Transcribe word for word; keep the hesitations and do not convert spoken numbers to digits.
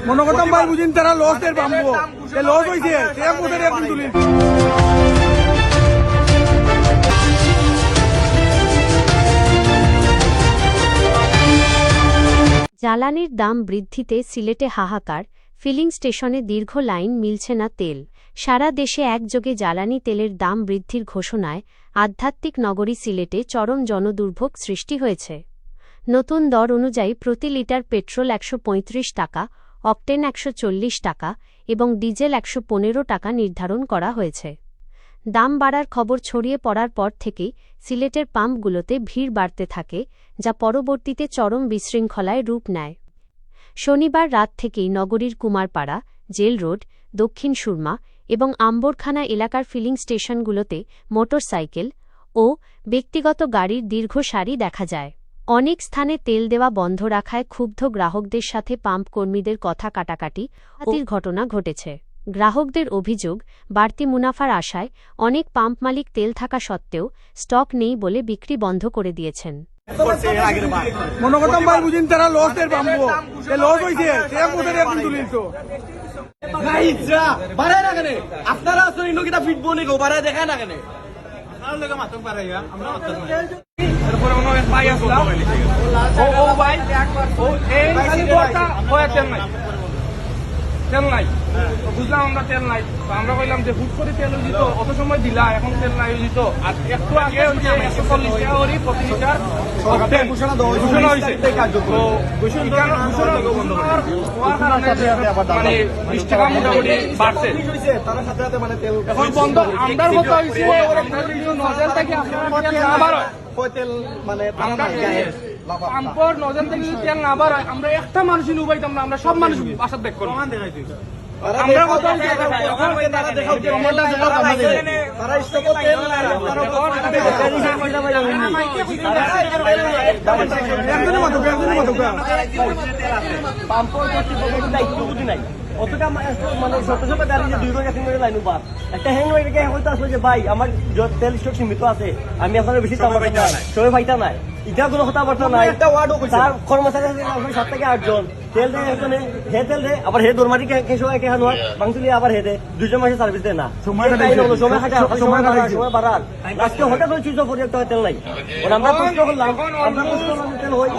মনো করতাম ভাই বুঝিন তারা লস দের পামবো, এ লস অইছে, এক বছরে একদিন তুলি। জ্বালানির দাম বৃদ্ধিতে সিলেটে হাহাকার, ফিলিং স্টেশনে দীর্ঘ লাইন, মিলছে না তেল। সারা দেশে একযোগে জ্বালানি তেলের দাম বৃদ্ধির ঘোষণায় আধ্যাত্মিক নগরী সিলেটে চরম জনদুর্ভোগ সৃষ্টি হয়েছে। নতুন দর অনুযায়ী প্রতি লিটার পেট্রোল একশো পঁয়ত্রিশ টাকা, অকটেন একশো চল্লিশ টাকা এবং ডিজেল একশো পনেরো টাকা নির্ধারণ করা হয়েছে। দাম বাড়ার খবর ছড়িয়ে পড়ার পর থেকেই সিলেটের পাম্পগুলোতে ভিড় বাড়তে থাকে, যা পরবর্তীতে চরম বিশৃঙ্খলায় রূপ নেয়। শনিবার রাত থেকেই নগরীর কুমারপাড়া, জেল রোড, দক্ষিণ সুরমা এবং আম্বরখানা এলাকার ফিলিং স্টেশনগুলোতে মোটরসাইকেল ও ব্যক্তিগত গাড়ির দীর্ঘ সারি দেখা যায়। অনেক স্থানে তেল দেওয়া বন্ধ রাখায় ক্ষুব্ধ গ্রাহকদের সাথে পাম্প কর্মীদের কথা কাটাকাটি, হাতাহাতির ঘটনা ঘটেছে। গ্রাহকদের অভিযোগ, বাড়তি মুনাফার আশায় অনেক পাম্প মালিক তেল থাকা সত্ত্বেও স্টক নেই বলে বিক্রি বন্ধ করে দিয়েছেন। মনো করতাম ভাই বুঝিন তারা লস দের পামবো, এ লস অইছে, এক বছরে একদিন তুলি তো। ভাই যা, বাড়ায় না কেনে? আপনারা আসলে ইনো কিতা ফিট বনে গো, বাড়ায় দেখায় না কেনে? এরপরে অন্য এক ভাই আসলাম, ও ও ভাই, ও এই খালি বলটা, ও তেল নাই, তেল নাই। তো বুঝলাম আমরা তেল নাই, তো আমরা কইলাম যে হুট করে তেল অইযিত, অত সময় দিলা, এখন তেল নাই অইযিত। আর একটু আগে অইছে একশো চল্লিশ টাকা করি প্রতি লিটার অকটেন ঘোষণা দেওয়া হয়েছে, ঘোষণা হয়েছে। তো ঘোষণা, ঘোষণা হওয়ার কারণে মানে বিশ টাকা মোটামুটি বাড়ছে। তারা সাথে সাথে মানে তেল এখন বন্ধ, আমরার কথা হইছে নজর থাকি আপনারা তেল না বাড়ায়। তেল মানে তারা আমরা নাই। কি পাম্পর নজর থাকি যদি তেল না বাড়ায়, আমরা একটা মানুষ নিয়ে উবাইতাম না, আমরা সব মানুষ বাসার দেখ করবো। আমরা কথা হইছে তারা দেখাও যে তারা স্টকে তেল নাই, তারা একজনই মাতুক, একজনই মাতুক। পাম্পর কর্তৃপক্ষ কিন্তু দায়িত্ব বুঝি নাই। অতটা মা-, মানে শত শত গাড়ি যে দুই ঘন্টা তিন ঘন্টা লাইন উবার, একটা হ্যাং হয়ে গেছে, হয়তো আসলে যে ভাই আমার জ-, তেল স্টক সীমিত আছে, আমি আপনারা বেশি চাপ না, সময় পাইতা নাই, এটা কোনো কথাবার্তা নাই। একটা ওয়ার্ডও কইছে তার না। কর্মচারী আছে আপনার সাত থেকে আট জন, তেল দেয় একজনে, হে তেল দেয়, আবার হে দরমারি কে-, কেসো একে হানো, বাংসুলি আবার হে দেয়, দুইজন মাসে সার্ভিস দেয় না। সময় কাটাইছে। সময় কাটাইছে, সময় বাড়ার, সময় বাড়ার। আজকে হঠাৎ করে চুইচ অফ করি একটা তেল নাই। ওর আমরা প্রশ্ন করলাম, আমরা প্রশ্ন করলাম তেল হই।